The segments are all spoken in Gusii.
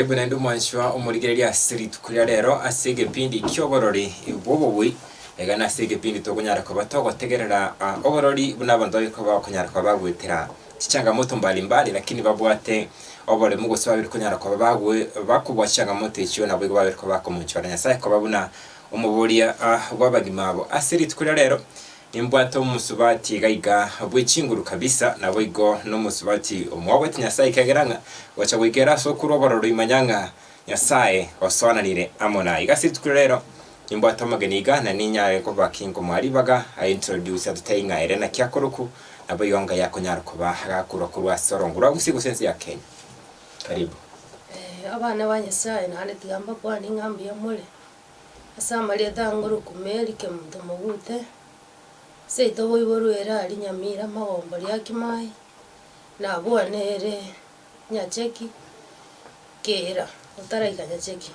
Karibu naende omwanchwa omorigereria ase rituko ria rero ase egepindi ki'oborori bw'obobui. Iga nase egepindi tokonyara koba togotegerera oborori buna abanto babe bakonyara koba bagoetera chichangamoto mbali mbali lakini babwate oboremu gose babere konyara koba bagwe bakobua chichangamoto echio naboigo babere koba bakomochora Nyasaye koba buna omoboria bw'abagima abo. Ase rituko ria rero Nimbwate omosubati iga iga bwe chinguru kabisa, naboigo nomosubati omwabwate Nyasae ekiagera ng'a gocha goikera ase okorwa obororo imanya ng'a Nyasae osoananire amo naye. Iga ase rituko riria rero nimbwate omogeni iga na ninyare koba kinkomoa ribaga a introduce atotebie ng'a ere naki akorokwa, naboigo ngai akonyara koba agakorwa korwa ase orongo rwa Gusii gose ense ya Kenya. Karibu. Abana ba Nyasae naende tiga mbakwane ng'a mbuya more. Ase amarieta ang'oroku Meri Kemunto Mogute, seito boiborwe ere aria Nyamira Magombo Riakimai, na bwane ere Nyacheki Keera otaraika Nyacheki.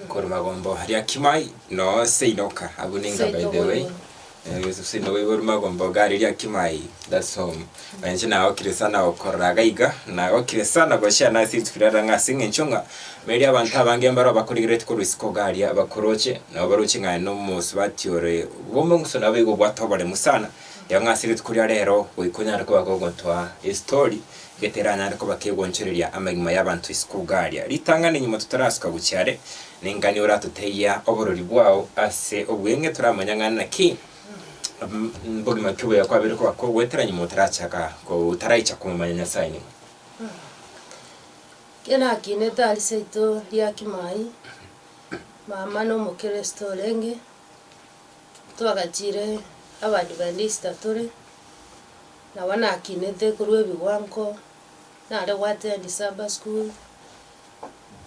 Korwa Magombo Riakimai noo seinoka abwo ninga by Seito the way. boiborwe. Seino boiborwe Magombo iga aria Riakimai that's home. Na inche nagokire sana gokorora iga iga, nagokire sana gochiana ase rituko riria ng'a ase eng'encho ng'a meri abanto abange mbaro bakorigereretie korwa isiko iga aria bakoroche, nabo baroche ng'a aye nomosubati ore bw'omong'uso nabo igo obwate oboremu sana, igo ng'a ase rituko ria rero goika onyare koba kogotoa estori, gete eranyare koba kegonchoreria amagima y'abanto isiko iga aria. Ritang'ani nyuma totarasuka gochia are, nengani oratotebia oborori bwao ase obweng'e toramanya ng'a naki. Mbogima ki obuya kwabeire koba kogoetera nyuma otarachaka otaraicha komomanya Nyasae nigo? Ekero nakinete aria seito ria Kimai, mama na omokristo orenge, twagachire abadventista tore, nabo nakinete korwa ebigwango, nare goattend Sabbath school,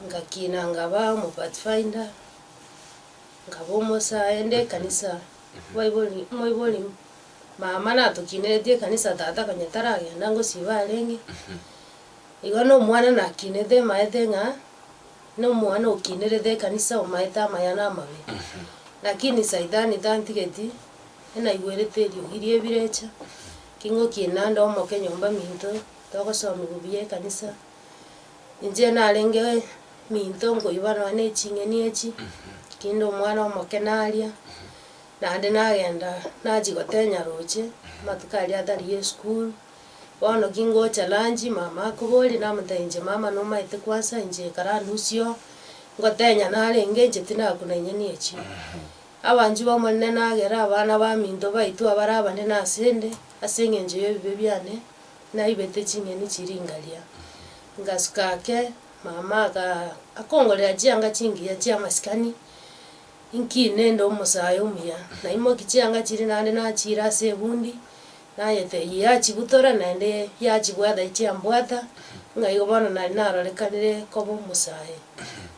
ngakina nkaba omopathfinder. Nkaba omosae inde ekanisa, baibori moibori mama natokineretie ekanisa tata konya taragenda ngosiba arenge, igo na omwana nakinete maete ng'a na omwana okinerete ekanisa omaete amaya na amabe. Lakini saitani tantigeti, enaigwerete eriogi ria ebirecha, ki ngokina nde omoke nyomba minto, togosomiwa buya ekanisa, inche narenge. Minto nkoiba nonya ne ching'eni echi, kinde omwana omoke naria, naende nagenda nachia gotenya roche, amatuko aria atari ya esukuru, bono ki ngocha lunch, mama akoboria namotebia inche mama nomaete kwansa inche ekara nusu oo, ngotenya narenge inche tinakuna enyeni echio. Abanchwa b'Omonene nagere abana baminto baitwe abare abanene asende, ase eng'encho ya ebibe biane, naibete ching'eni chiria nkaria. Ngasuka ake. Mama aka akongorera chianga chingiya chi'amasikani, inki nende omosae omuya, naimokia chianga chiria naende nachiira ase ebundi, nayetebia yachibutora naende yachibwata chiambwata, ng'a igo bono nari narorekanire koba omosae.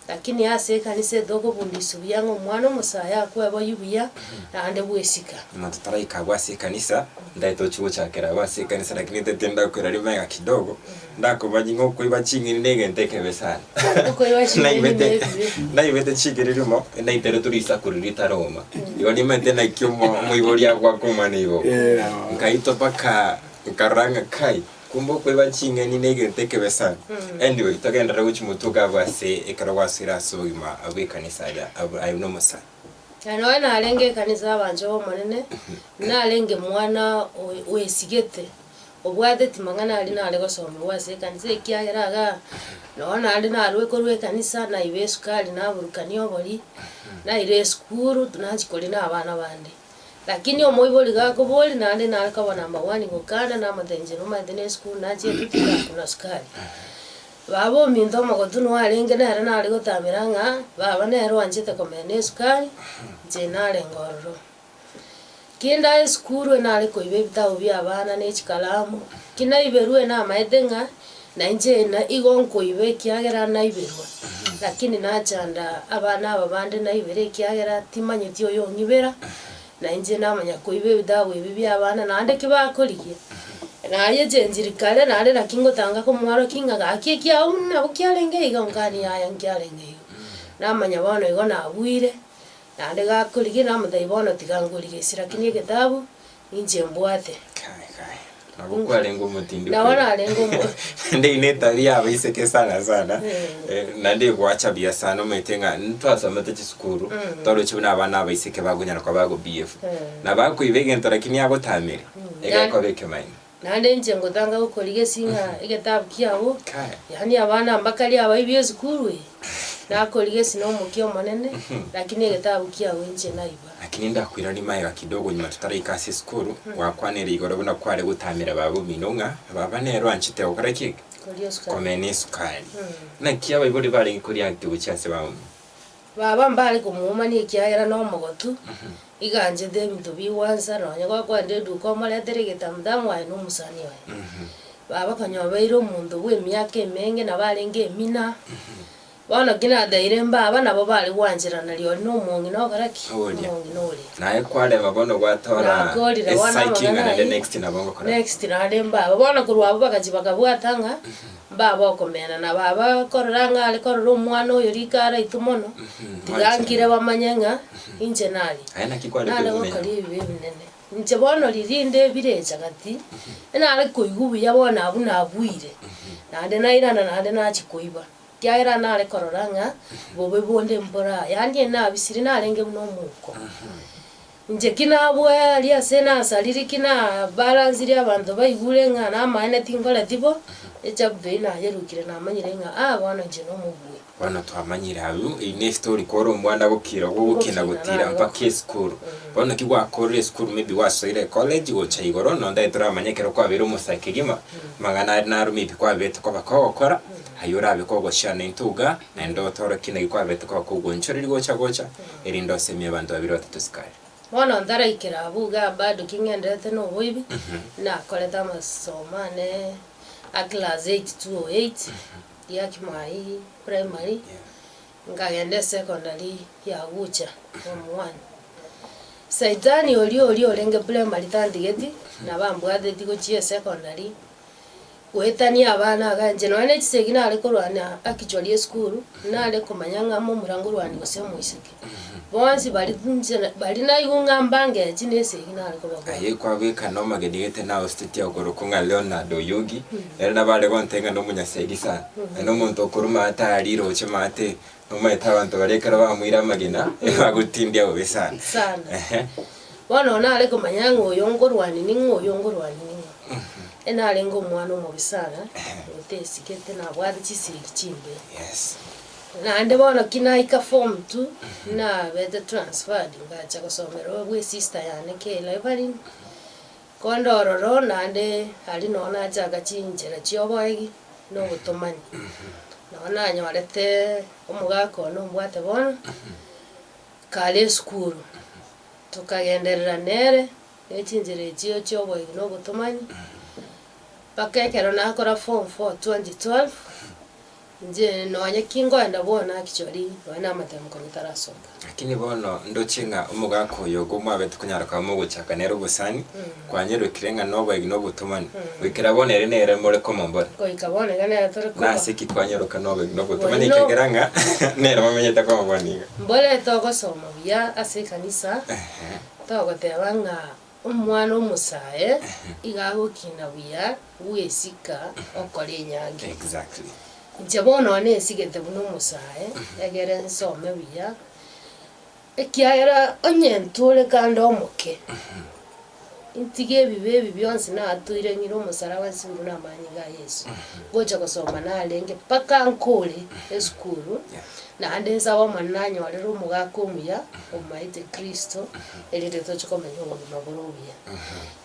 Lakini ase ekanisa etokobundiswa buya ng'a omwana omosae akweboyia buya, naende bwesika. Nyuma totaraika abwo ase ekanisa, ndagete tochia gochakera abwo ase ekanisa lakini ntete ndakwera rimega kidogo. Ndakomanyia ng'a okoiba ching'eni negento ekebe sana. Okoiba ching'eni Naibete nebibe. naibete ching'eni rimo, naiteretwe risaku riria ritaroma. Igo nimanyete naki omo omoibori agoaka omwana igo. Nkaitwa mpaka nkarora ng'a kai, kumbe okoiba ching'eni negento ekebe sana. Anyway, togenderere gochia motwe iga abwo ase ekero gwasoire ase obogima bw'ekanisa aria abwo aye buna omosae. Na nonya narenge ekanisa y'abanchwa b'Omonene, narenge mwana oe oesigete. Obwateti mang'ana aria nare gosomigwa ase ekanisa, ekiagera igaa nonye naende narue korwa ekanisa, naiba esukari naburukania obori, naira esukuru nachia koria na abana bande. Lakini omoibori gakoboria naende nare koba number one gokana namotebia inche nomanyete na esukuru nachiete tindakuna sukari. Baba ominto omogotu nigo arenge nere nare gotamera ng'a baba nere oanchete komena esukari, inche narenge ororo. Kinde aye esukuru nare koiba ebitabu bia abana ne chikalamu, ki naiberwe namaete ng'a nainche na igo nkoiba ekiagera naiberwa, lakini nachanda abana aba bande naibere ekiagera timanyeti oyo ong'ibera, nainche namanya koiba ebitabu ebi bia abana naende ki bakorigia, naye chenchiri kare naende naki ngotanga komwarokia ng'a gaki ekiagera buna nabo kiarenge iga nkani yaya nkiarenge igo. Namanya bono igo nabuire. Naende gakorigia namotebia, Bono tiga nkorigesie, lakini egetabu ninche mbwate. Kai, kai. Nabo kwarenge omotindi Nabo kweli. narenge omo Naende eyio netabia ya abaiseke sana sana, Eh. eh, naende egoacha buya sana omanyete ng'a ntwasomete chisukuru, twaroche buna abana abaiseke bakonyara koba bago behave. Eh. Nabo akoiba egento lakini agotamere, egekoba ekemaene. Naende inche ngotanga gokorigia ase ng'a egetabu kiago, Kai. yaani abana mbakari abaibia esukuru eye, nakorigia ase na omokia omonene, lakini egetabu kiago inche naiba. Lakini ndakoiranie magega kidogo nyuma totaraika ase esukuru, gwakwanera igoro buna kware gotamera baba omino ng'a baba nere oanchete gokora ki? Koria esukari. Komena esukari. Naki abaibori barenge koreact gochia ase baba omino? Baba mbare komoumania ekiagera na omogotu, iga anchete ebinto bigwansa nonye gokoenda eduka omoretere egetamutamu aye na omosani oye. Baba konya obeire omonto bwa emiaka emenge nabo arenge emina, bono ki nateire mbaba nabo bare gwancherana rirorio na omong'ina okora ki? Oria. Omong'ina oria. Naye kwareba bono gwatora Nakorire bono esaiki ng'a amang'ana naende ayio, next nabo ngokora. next naende mbaba. Bono korwa abwo bagachia bakabwata ng'a. Mbaba okomena, na baba korora ng'a are korora omwana oyo riko araitwe mono, tiga nkire bamanye ng'a inche naria. Aye naki kware Nare koigwa gokora ebibe ebinene. Inche bono ririnde ebirecha gati, nare koigwa buya bono abwo nabuire, naende nairana naende nachia koiba, ekiagera nare korora ng'a bobe bonde mbore aa, yaani nabisire narenge buna omouko. Inche ki nabwearia ase nasarire ki nabalansirie abanto baigure ng'a namaene tinkoreti bo, echapter eyio nayerukire namanyire ng'a aa bono inche nomobui. Bono twamanyire abwo, eyio ne story kore omwana gokira gogokina Gokina gotira nare mpaka gokora. esukuru. Bono naki gwakorire esukuru maybe gwasoire ecollege gocha igoro nonye toramanye ekero kwabeire omosae kegima, amang'ana aria naro maybe kwabete koba kogokora, aywo orabe kogoshare naintwe igaa, naende otorokie naki kwabete koba kogoonchoreria gocha gocha. Erinde osemie abanto babere batato sikari. Bono ntaraikera abwo igaa bado king'enderete na oboibi, nakorete amasomo ane a class 8 208, ya Kimai primary, nkagenda esecondary ya Gucha form one. Saitani oria oria orenge primary tantigeti, nabo ambwateti gochia esecondary. Goetania abana iga inche nonya ne chisegi nare korwania actually esukuru, nare komanya ng'a momura ngorwania gose omoiseke. Bonsi baria inche baria naigwa ng'a mbangechi na esegi nare kobabwata. Aye kwabeka nomageni gete naositetie okorokwa ng'a Leonard Oyugi, ere nabo are gontebia ng'a nomonyasegi sana, naende omonto okorwa maate aa riroche maate, nomanyete abanto baria ekero bamoire amagena, bagotindia bobe sana. Sana. Ehe. Bono nare komanya ng'a oyo nkorwania ning'o oyo nkorwania ning'o. Narenge omwana omobe sana, otesigete nabwate chisegi chimbe. Yes. Naende bono ki naika form two, nabete transferred ngacha gosomera bwa esister yane Kayla Evelyn, konde ororo naende aria noo nachaka chinchera chia oboegi na obotomani. Noo nanyorete omogaka one ombwate bono, kare esukuru, tokagenderera nere. Ne chinchera echio chi'oboegi na obotomani, mpaka ekero nakora form four 2012, inche nonye ki nkoenda bono actually nonye na amatemo konya tarasoka. Lakini bono ndoche ng'a omogaka oyo ogo mwabete konyara koba mogochaka nere obosani, kwanyerokire ng'a noboegi na obotomani, goikera bono ere nere more komombora. Goika bono iga nere tore koba. Nase ki kwanyeroka noboegi na obotomani Bono- ekiagera ng'a nere momenyete komobona iga. Mbore togosoma buya ase ekanisa. Togoteba ng'a omwana omosae iga agokina buya bwesika okora enyangi. Exactly. Inche bono nesigete buna omosae egere nsome buya, ekiagera onye ntore kande omoke, ntige ebibe ebi bionsi natoire ng'ire omosaraba nsibirwe na amanyinga a Yeso, ngocha gosoma narenge mpaka nkore esukuru. Naende nsabe Omonene anyorere omogaka omuya, omomaete Kristo, erinde toche komenya obogima bore obuya.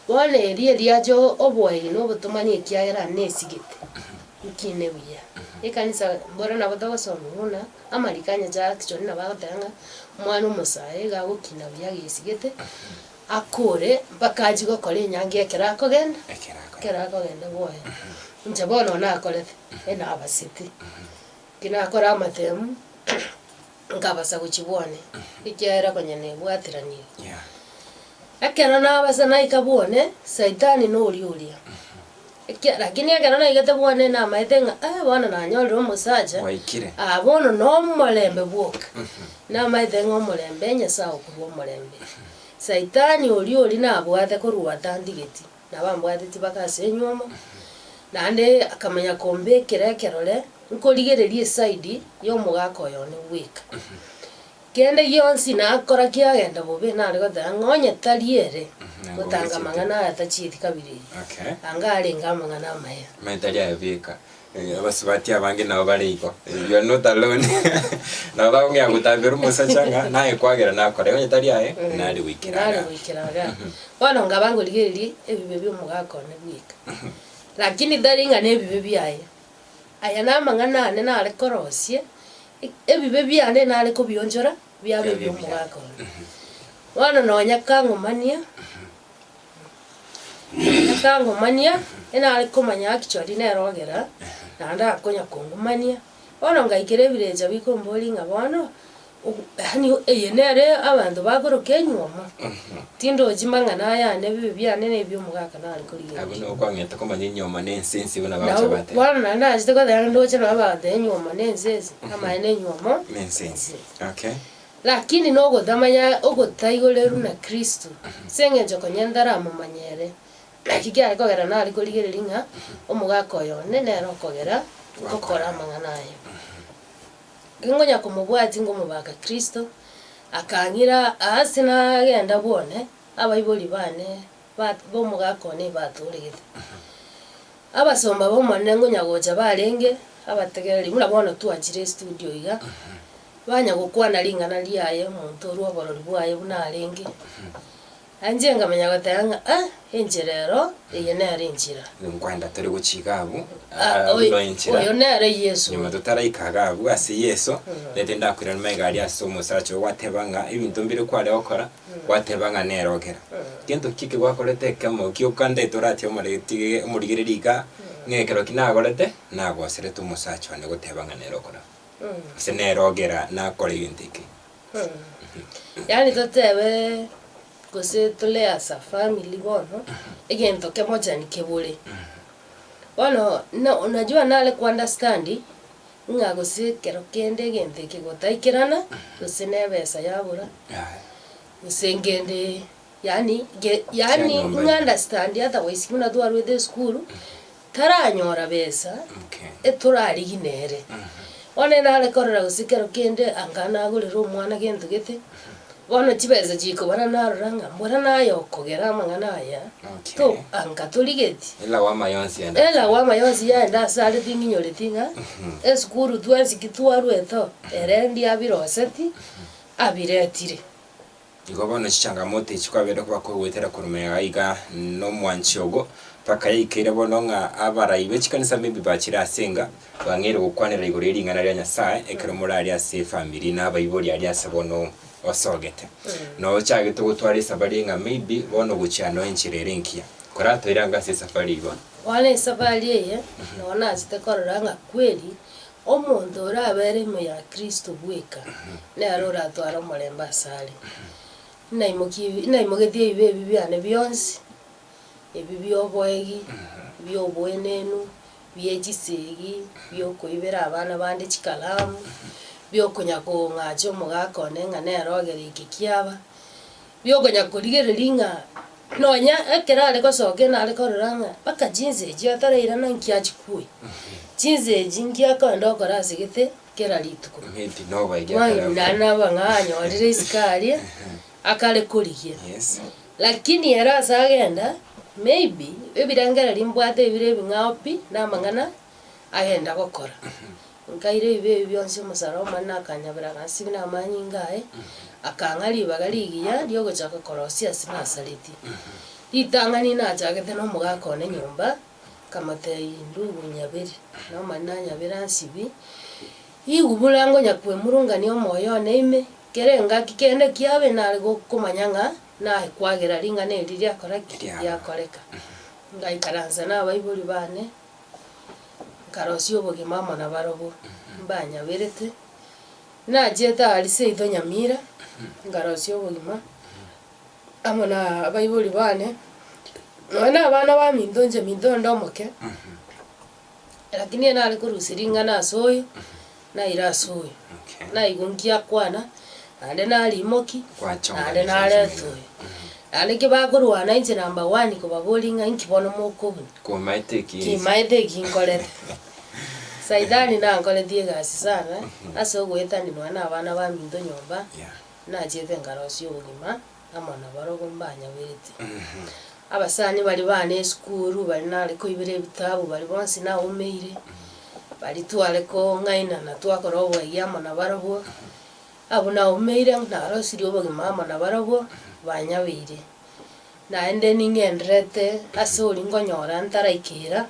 Bono erio eriacha oboegi na obotomani ekiagera nesigete, nkine buya. Ekanisa mboro nabo togosoma buna amariko a Nyasaye actually nabo agoteba ng'a omwana omosae iga agokina buya agesigete, akore mpaka achie gokora enyangi ekero akogenda, ekero akogenda bwoye. Inche bono nakorete, enabasete. Ki nakora amatemu, nkabasa gochia bwane, ekiagera konya nebwateranire. Yeah. Ekero nabasa naika bwane, saitani noria oria. Ekia lakini ekero naigete bwane namaete ng'a eh bono nanyorire omosacha, Gwaikire. aa bono na omorembe bwoka. Namaete ng'a omorembe Nyasae okorwa omorembe. Saitani oria oria nabwate korwa atandigeti. Nabo ambwateti mpaka ase enywomo, naende akamanya kombekera ekerore, nkorigereria eside ya omogaka oyo one bweka. Kende gionsi nakora kiagenda bobe nare goteba ng'a onye tari ere, gotanga amang'ana aya tachieti kabere eye, Okay. anga arenge amang'ana amaya. Manye tari aye bweka, abasubati abange nabo bare igo, you are not alone nabo bakong'ea gotambera omosacha ng'a naye kwagera nakora, onye tari aye, nare goikera Nare igaa. goikera igaa. Bono nkaba nkorigereria ebibe bia omogaka one bweka, lakini tari ng'a nebibe biaye, Aya namang'ana ane nare korosia, ebibe biane nare kobionchora biabe ebi'omogaka one. Bono nonya kang'omania, nonya kang'omania, enare komanya actually nere ogera, naende akonya kong'omania, bono ngaikera ebirecha bikomboria ng'a bono, yaani eye nere abanto bakoroka enywomo, tindochi mang'ana aya ane ebibe biane na ebi'omogaka nare korigereria. Abwo nigo kwang'ete komanya enywomo na ense ense buna bagocha Nabo bateba. bono naende nachete goteba ndoche nabo bagoteba enywomo na ense ense, amaene enywomo Na ense ense. Okay. Lakini nogotamanya ogotaigoreru na Kristo, ase eng'encho konya ntaramomanya ere, naki kiare kogera nare korigereria ng'a omogaka oyo one nere okogera ngokora amang'ana aya. Nkonya komobwatia ngomobaka Kristo, akang'ira aase nagenda bwone, abaibori bane ba bomogaka one batoregete. Abasomba b'Omonene nkonya gocha barenge, abategereri buna bono twachire estudio iga, banya gokwana ring'ana riaye omonto orwa oborori bwaye buna arenge. Inche nkamanya goteba ng'a ah, enchera ero, eye nere enchera. Nkwenda tore gochia iga abwo, Ah, abwo oyo no enchera. oyo nere Yeso. Nyuma totaraika iga abwo ase Yeso, rende ndakoirane magega aria ase omosacha oo gwateba ng'a ebinto mbire kware gokora, gwateba ng'a nere ogera. Gento ki eke gwakorete ekemo gioka ndete oratie omoretige omorigereria iga, ng'a ekero ki nagorete, nagoserete omosacha one goteba ng'a nere okora. Gose nere ogera nakora egento eke. Yaani totebe gose tore as a family bono, egento kemochani kebore. Bono na unajua nare ko understand ng'a gose ekero kende egento eke gotaikerana, gose na ebesa yabora, gose ngende yaani ge yaani Chianyomba ng'a understand otherwise buna twarwete esukuru, taranyora besa Okay. etorarigie nere. Bono nare korora gose kero kende anga nagorere omwana gento gete, bono chibesa chikobara narora ng'a mbora naye okogera amang'ana aya, Okay. to anga torigeti. Elawama yonsi ende. Elawama yonsi yaenda ase are ting'inyoreti ng'a esukuru twensi ki twarwete oo, ere ndiabiroseti, abiretire. Igo bono chichangamoto echi kwabeire koba kogoetera korwa magega iga nomwanchi ogo, mpaka yaikeire bono ng'a abarai be chikanisa maybe bachire ase enga, bang'eire gokwanera igoro ye ring'ana ria Nyasae ekero more aria ase efamiri na abaibori aria ase bono osogete. Nochagete gotwara esafari ng'a maybe bono gochia noe enchera ere engiya. Koratoire ango ase esafari igo. Bono esafari eye, nabo nachete korora ng'a kweri, Omonto orabere ime ya Kristo bweka, nere oratware omorembe asare. Naimokie naimogetie ebibe ebi biane bionsi, ebi bi'oboegi, bi'oboenenu, bie chisegi, bi'okoibera abana bande chikalamu, biokonya kong'acha omogaka one ng'a nere ogere eke kiaba, biokonya korigereria ng'a nonya ekero are gosoka nare korora ng'a mpaka chinsa echi atarairana nki achikwoyia, chinsa echi nki akoenda okora ase gete kera rituko. Maybe noboegia akare Mwaini naende nabo ng'a anyorire isiko aria, akare korigia. Yes. Lakini ere ase agenda, maybe ebirengererio mbwate ebire ebing'ao pi, na amang'ana agenda gokora. Nkaira ebibe ebi bionsi omosaraba omonene akanyabera agansibi na amanyinga aye, akang'a ribaga rigiya riogochaka korosia ase Nasareti. Ritang'ani nachagete na omogaka one nyomba, nkamotebia ndugu nyabere, na omonene anyabere ansibi, rigubura ngonya kwemurungania omoyo one ime, kera engaki kende kiabe nare gokomanya ng'a nakwagera ring'ana eri riakora ki? Riakoreka. Ngaikaransa na abaibori bane. Nkarosia obogima amo nabarobwo, mbanyaberete, nachiete aria seito Nyamira, nkarosia obogima amo na abaibori bane, nonya na abana baminto inche minto onde omoke, lakini nare korusia ring'ana ase oyo, naira ase oyo. Okay. Naigwa nki akwana, naende narimokia, Gwachonga naende ne nareta chinsemo oyo. Naende ki bakorwana inche number one kobaboria ng'a inki bono mokobuna? Komaete eki Kimaete eki nkorete. Saitani nankoretie egasi sana, ase ogoetaninwa na abana baminto nyomba, Yeah. nachiete nkarosia obogima amo nabarobwo mbanyaberete. Abasani baria bane esukuru, baria nare koibera ebitabu baria bonsi naumeire, baria tware kong'ainana twakora oboegi amo nabarobwo, Abwo naumeire narosirie obogima amo nabarobwo banyabeire, naende ning'endererete ase oria nkonyora ntaraikera,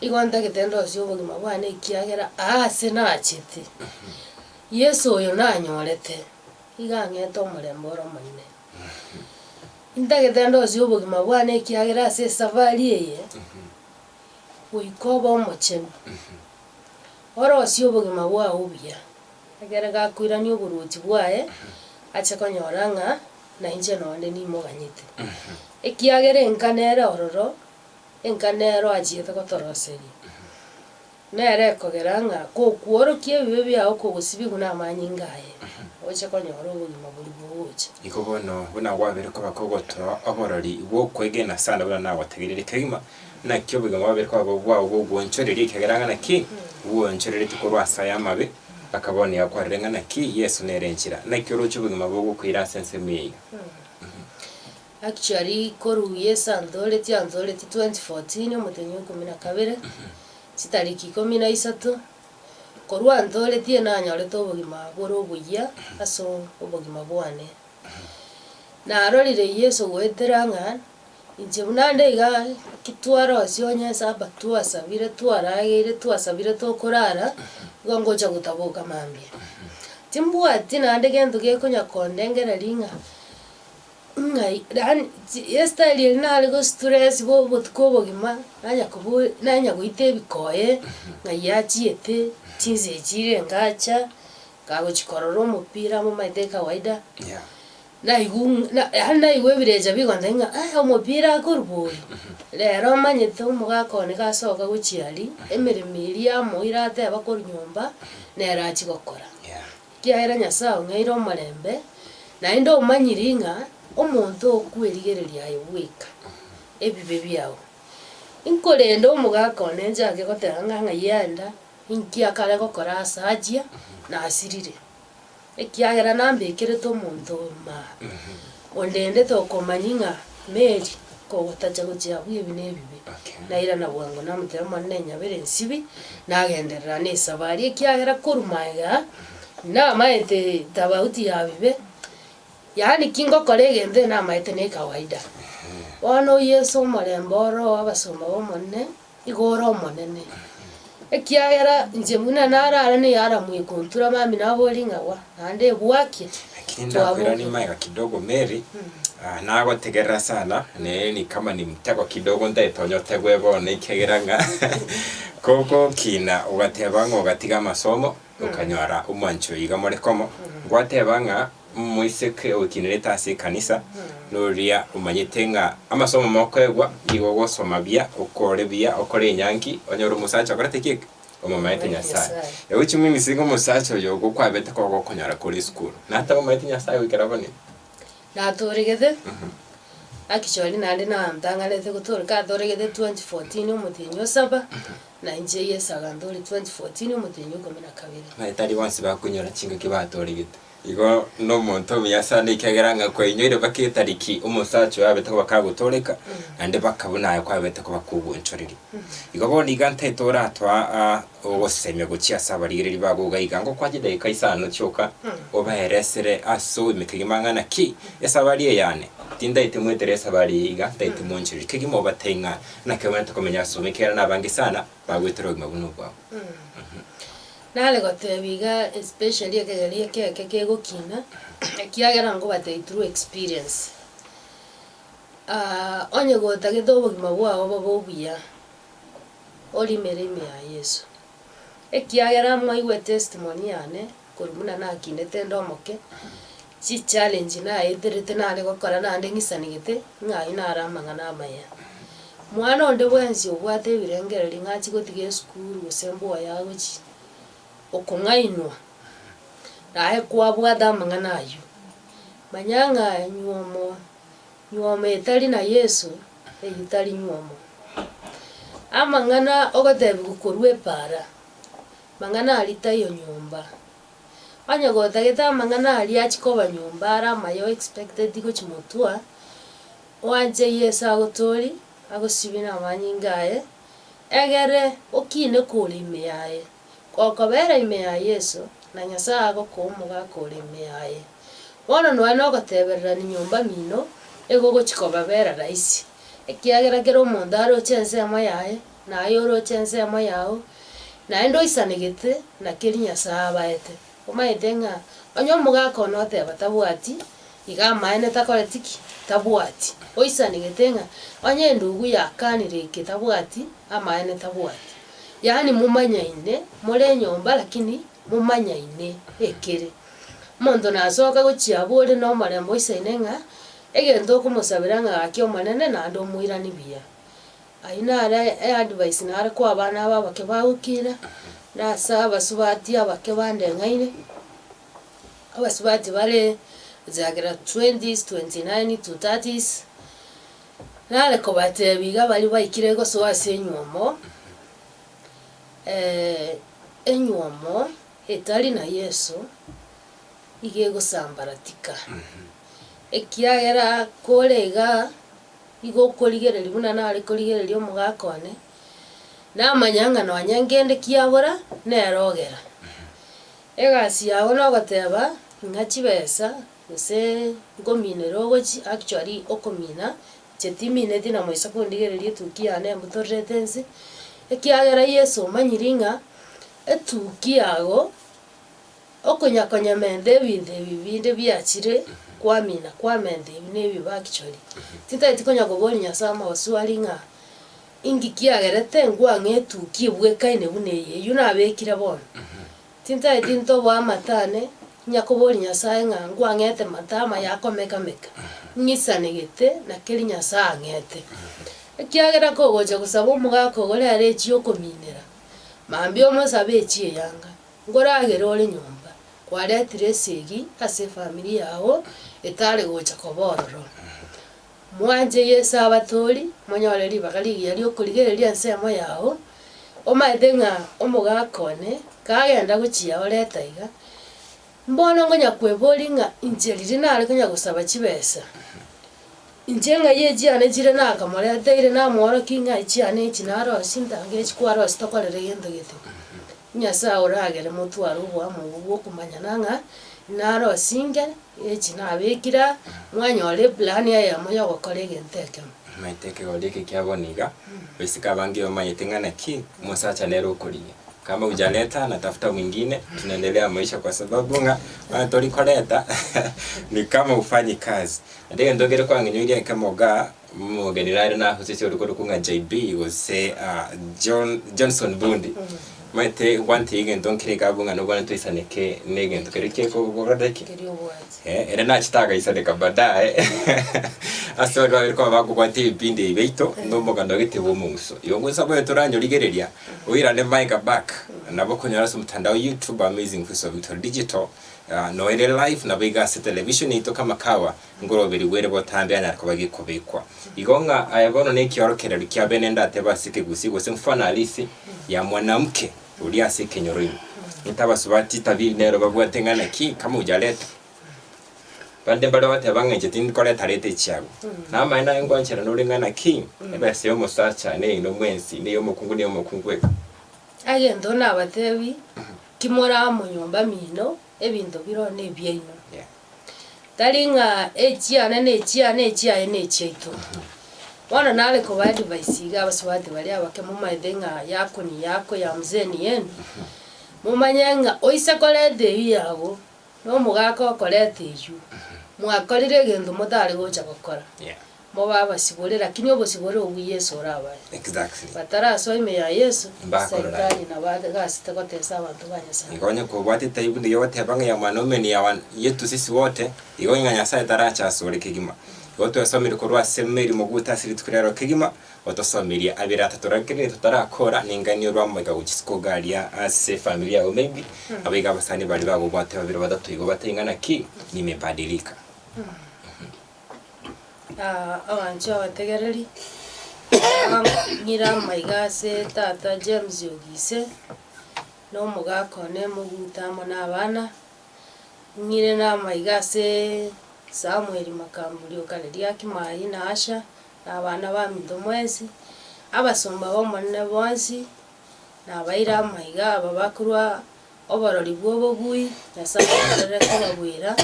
igo ntagete ndosie obogima bwane ekiagera aase nachete, Yeso oyo nanyorete, iga ang'ete omorembe ore omonene. Ntagete ndosie obogima bwane ekiagera ase esafari eye, goika obe omochenu, orosie obogima bwao buya. Ekero gakoirania oboruoti bwaye, ache konyora ng'a nainche nonde nimoganyete. Ekiagera enka nere ororo, enka nero achiete gotoroseria. Nere ekogera ng'a kokworokia ebibe biao kogosibigwa namanyinga aye, oche konyora obogima boria bogocha. Igo bono, buna gwabeire koba kogotoa oborori bw'okwegena sana buna nagotegereire kegima, Naki obogima bwabere koba bwao bw'ogwonchoreria, ekiagera ng'a naki bwonchoreretie korwa ase aya amabe, akaba nigo akwarire ng'a naki Yeso nere enchera. Naki oroche obogima bogokoira ase ensemo eye iga? Actually korwa Yeso antoretie antoretie 2014 omotenyi o ikomi na kabere, chitariki ikomi na isato, korwa antoretie nanyorete obogima bore oboyia ase obogima bwane. Narorire Yeso goetera ng'a Inche buna nde iga ki twarosia onye esaba twasabire twarageire twasabire tokorara, igo ngocha gotaboka mambia. Timbwati naende gento gekonya kondengereria ng'a ng'ai yaani chi estyle eria nare go stress bwa obotuko obogima, nanya kobo nanya goita ebikoye, ng'ai achiete, chinsa echi irenga acha, kagochia korora omopira momanyete ekawaida. Naigw na yaani naigwa ebirecha bigontebia ng'a eh omopira akorwa oyo, rero omanyete omogaka one gasoka gochia aria, emeremo eria yamoira ateba korwa nyomba, nere achie gokora. Ekiagera Nyasaye ong'eire omorembe, naende omanyiri ng'a omonto okwerigereria aye bweka, ebibe biago. Inkorende omogaka one nchake goteba ng'a ng'ai aenda, inki akare gokora ase achia, nasirire. Ekiagera nambekerete omonto maa, ondendete okomanyia ng'a Mary kogotacha gochia abwo ebi na ebibe. Nairana bwango namotebia Omonene nyabere nsibi, nagenderera na esabari ekiagera korwa magega namaete tofauti ya bibe, yaani ki ngokora egento namaete ne ekawaida. Bono Yeso omorembe oro abasomba b'Omonene. Igo ore omonene, ekiagera inche buna narare neyaramu ekontura mambia nabori ng'a gwa, naende ebwakia, Lakini ndakoirania twabokire. magega kidogo Mary, ah, nagotegerera sana naye ni kama ni mtego kidogo ntaete onye otegwe bono ekiagera ng'a kogokina ogateba ng'a ogatiga amasomo okanyora omwanchi oyo iga more komo, ngwateba ng'a Omoiseke okinerete ase ekanisa noria omanyete ng'a amasomo mokoegwa nigo ogosoma buya, okore buya, okore enyangi, onyore omosacha okorete ki? Omomaete Nyasaye. Egochia means ng'a omosacha oyo ogo kwabete koba gokonyora kore esukuru, natamomaete Nyasaye goikera bono iga. Natoregete, actually naende nantang'anete gotoreka, atoregete 2014 omotienyi o saba, Na inche Yeso agantoria 2014 omotienyi o ikomi na kabere. Naye tari bonsi bakonyora chingaki batoregete. Igo nomonto omuya sana ekiagera ng'a kwainyoire mpaka etariki omosacha oyo abete koba kagotoreka, naende mpaka buna aye kwabete koba kogonchoreria. Igo bono iga ntaete oratoa ogosemia gochia ase abarigereria bago iga iga, ngokwa chidaeka isano chioka, obaeresere ase obogima kegima ng'a naki esabari eye yane, tintaete mwetere esabari eye iga, ntaete monchorerie kegima obatebie ng'a Naki omanyete komenya ase obobe, ekiagera nabange sana bagoetera obogima buna obwabo. Nare gotebia iga especially ekegeri eke eke kegokina, ekiagera nkobatebia through experience, onye gotagete obogima bwao bobe obuya, orimere ime ya Yeso. Ekiagera mwaigwa etestimony yane, korwa buna nakinete nde omoke, chichallenge naeterete nare gokora naende ng'isanegete, ng'a ayio naro amang'ana amaya. Mwana onde bwensi obwate ebirengererio ng'a achie gotiga esukuru gose mboyo agochia, okong'ainwa, naye kwabwate amang'ana ayio, manya ng'a nywomo. Nywomo etari na Yeso, eyio tari nywomo. Amang'ana ogotebiwa korwa epaara, mang'ana aria taiyo nyomba. Onye gotagete amang'ana aria achie koba nyomba are amaya o expected gochia motwa, oanche Yeso agotorie, agosibie na amanyinga aye, egere okine kore ime yaye. Gokobera ime ya Yeso, na Nyasae agokoa omogaka ore ime yaye. Bono nonya nogotebererania nyomba mino, egogochia kobabera rahisi, ekiagera kera omonto aroche ensemo yaye, na aye oroche ensemo yao, naende oisanegete na keria Nyasae abaete. Omanyete ng'a onye omogaka one oteba tabwati, iga amaene takoreti ki? Tabwati. Oisanegete ng'a onye endugu yakanire eke tabwati, amaene tabwati. Yaani momanyaine, more enyomba lakini momanyaine ekere. Omonto nasoka gochia abwo ore nomorembe oisaine ng'a egento okomosabera ng'a gaki Omonene naende omoiranie buya. Ayio naro eadvice nare koa abana aba abake bagokina, na ase abasubati abake bandeng'aine, abasubati bare gochakera twenties, 29 to thirties, nare kobatebia iga baria baikire gosoa ase enywomo, enywomo etari na Yeso, iga egosambaratika, ekiagera kore igaa. Igo okorigereria buna nare korigereria omogaka one, namanya ng'a nonya ngende kiabora, nere ogera. Egasi yago nogoteba, ng'a chibesa, gose nkominera ogochi actually okomina, inche timineti na moisa kondigereria etuki yane embutorerete nse, ekiagera Yeso omanyiri ng'a etuki yago. Okonya-konyamenta ebinto ebi binde biachire kwamina, kwamenta ebi na ebibe actually. Tintageti konya koboria Nyasae amagoswari ng'a inki kiagerete nkwang'e etuki ebwekaine buna eye, eywo nabekire bono. Tintageti ntoboe amato ane, onya koboria Nyasae ng'a nkwang'ete mato amaya akomeka-meka, ng'isanegete na keria Nyasae ang'ete. Ekiagera kogocha gosaba omogaka ogo rero echia okominera, mambia omosabe echia eyanga. Nkoragere ore nyomba, kwaretire esegi ase efamiri yao etare gocha koba ororo. Mwanche Yeso abatori, monyore ribaga rigiya ri'okorigereria ensemo yao, omaete ng'a omogaka one kagenda gochia oreta iga, mbono nkonya kweboria ng'a inche riria nare konya gosaba chibesa, inche ng'ai echiane chire nakamoreteire namworokia ng'a echiane echi narosie ntange echi kwarosia tokorere gento gete. Nyasae oragere motware oboamo obwo bw'okomanyana ng'a narosinge, echi nabekire aa, mwanyora eplan eyemo yogokora egento ekemo. Omanyete ekegori eke kia bono iga, basically abange bamanyete ng'a naki, omosacha nere okorigia. Kama hujaleta natafuta mwingine, tunaendelea maisha kwa sababu ng'a onye tori koreta ni kama hufanyi kazi. Naende egento nkere kwang'inyoirie ekemo igaa, Omogeni nare nahusetie ore korokwa ng'a JB gose John Johnson Bundi. Omanyete gwantebia egento nkere iga abwo ng'a nobwane toisaneke na egento keria kekogorera ki? Keria obwate. Eh, ere nachete agaisaneka baadaye ase baria babere koba bakobwata ebipindi ebi biaito na omoganda ogete bwa omong'uso. Igo ngosa bobe toranyorigereria oirane maega back nabo okonyora ase omotandao YouTube Amazing Voice of Victory Digital noere live nabo iga ase television yaito kama kawa. Ngoroberigwe ere botambe anyare koba gekobekwa. Igo ng'a aya bono nekiorokererio kia bene ndatebe ase ekegusii gose mfano halisi ya mwanamke oria ase ekenyoro ime. Intwe abasubati tabiri nero babwate ng'a naki kama hujaleta. Bande mbare bagoteba ng'a inche tinkoreta reta echiabo. Namaene aye ngwancherana ore ng'a naki ebesa ya omosacha neino mwensi neya omokungu neya omokungu eka. Egento nabatebi, kimore amo nyomba mino, ebinto bire nebiaino. Tari ng'a echiane na echiane echiaye na echiaito. Bono nare koba advice iga abasubati baria abake momaete ng'a yako ni yako ya mzee ni yenu, momanye ng'a oise koreta eywo yago, na omogaka okoreta eywo, mwakorire egento motare gocha gokora. Mobe abasibore, lakini obosibore obwo Yeso orabae. Exactly. Batarasoa ime ya Yeso, Mbakorora. Saitani nabo agasete gotesa abanto ba Nyasae. Igo onye kobwate etaibu ndiria ogoteba ng'a ya mwanaume ni ya wan yetu sisi wote, igo ng'a Nyasaye tarache asore kegima. Igo twesomire korwa ase Mary Moguta ase rituko riarero kegima, otosomirie abere atatorakerire totarakora nengani orwa amaiga gochia isiko iga aria ase efamiri yago maybe, abaiga abasani baria bagobwate babere batato igo batebie ng'a naki, nimebadilika. Abanchwa abategereri, ng'ire amaiga ase tata James Ogise, na omogaka one Moguta amo na abana, ng'ire na amaiga ase Samuel Makamburi o Kare Riakimayi na Asha, na abana baminto mwensi, abasomba b'Omonene bonsi, nabaire amaiga aba bakorwa oborori bw'obobui, Nyasae agenderere kobagwera,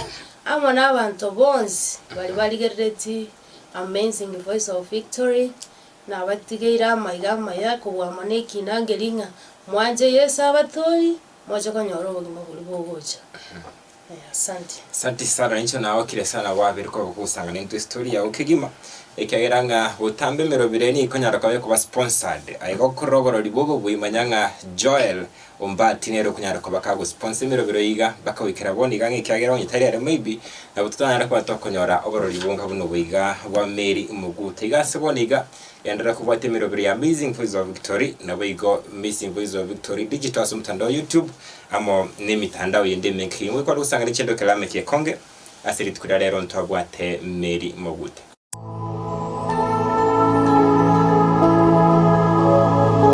amo nabanto bonsi baria barigereretie Amazing Voice of Victory, nabatigeire amaiga amaya kobua amo nekina nkeria ng'a mwanche Yeso abatoorie, moche konyora obogima boria bogocha. Asante. Asante sana inche nagokire sana gwabire koba kogosanga nintwe story yago kegima ekiagera ng'a botambe emerobere nigo ekonyara koba ekoba sponsored aye gokorora oborori bwa obobui manya ng'a Joel Ombati nere okonyara koba kagosponsor emerobero iga mpaka goikera bono iga ng'a ekiagera onye tari ere maybe nabo totanyare koba tokonyora oborori bonga buna obo iga bwa Mary Moguta iga ase bono iga genderera kobwatia emerobero ya Amazing Voice of Victory naboigo Amazing Voice of Victory Digital ase omotandao wa YouTube amo nemetandao yende emenge kegima goika ore gosang'ana echendo kera ame kekonge ase rituko ria rero ntwabwate Mary Mogute.